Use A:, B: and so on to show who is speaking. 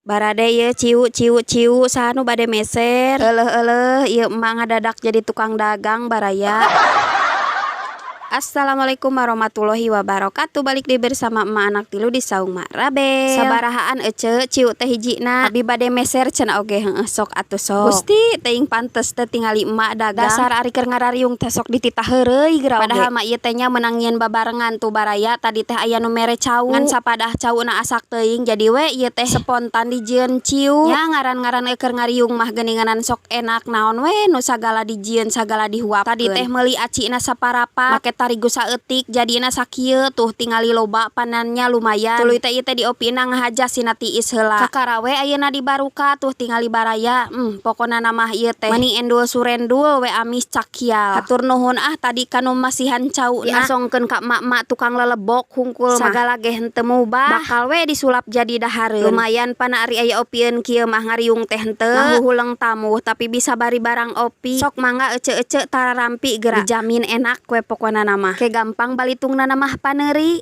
A: Barade ieu ciu ciu ciu, saha nu bade meser? Euleuh euleuh, ieu emak ngadadak jadi tukang dagang, baraya. Assalamualaikum warahmatullahi wabarakatuh. Balik deui bersama emak anak tilu di Saung Mak Rabel. Sabarahaan, ece, ciu teh hijina? Abi bade meser cenah oge. Heueuh, sok atuh, sok. Gusti, teuing pantes teh tingali emak dagang. Dasar ari keur ngarariung teh sok dititah heureuy geura oge. Padahal mah ieu teh nya meunang nyieun babarengan tuh, baraya. Tadi teh aya nu mere cau, ngan sapadah cauna asak teuing, jadi we ieu teh spontan dijieun ciu. Nya ngaran-ngaran keur ngariung mah geuninganan sok enak, naon we nu sagala dijieun, sagala dihuapkeun. Tadi teh meuli acina saparapat make tarigu saeutik, jadina sakieu. Tuh, tingali loba panannya, lumayan. Tuluy teh ieu teh diopina ngahaja sina tiis heula, kakara we ayeuna dibaruka. Tuh, tingali, baraya. Pokona mah ieu teh meuni endul surendul we, amis cakial. Hatur nuhun ah tadi kanu masihan cauna, diasongkeun ka emak-emak tukang lelebok hungkul mah. Sagala ge henteu mubah, bakal we disulap jadi dahareun. Lumayan pana ari aya opieun kieu mah, ngariung teh henteu ngahuhuleng tamu, tapi bisa bari barang opi. Sok mangga, ece-ece, tararampi geura, dijamin enak we pokona mah. Ke gampang balitungna mah, paneuri.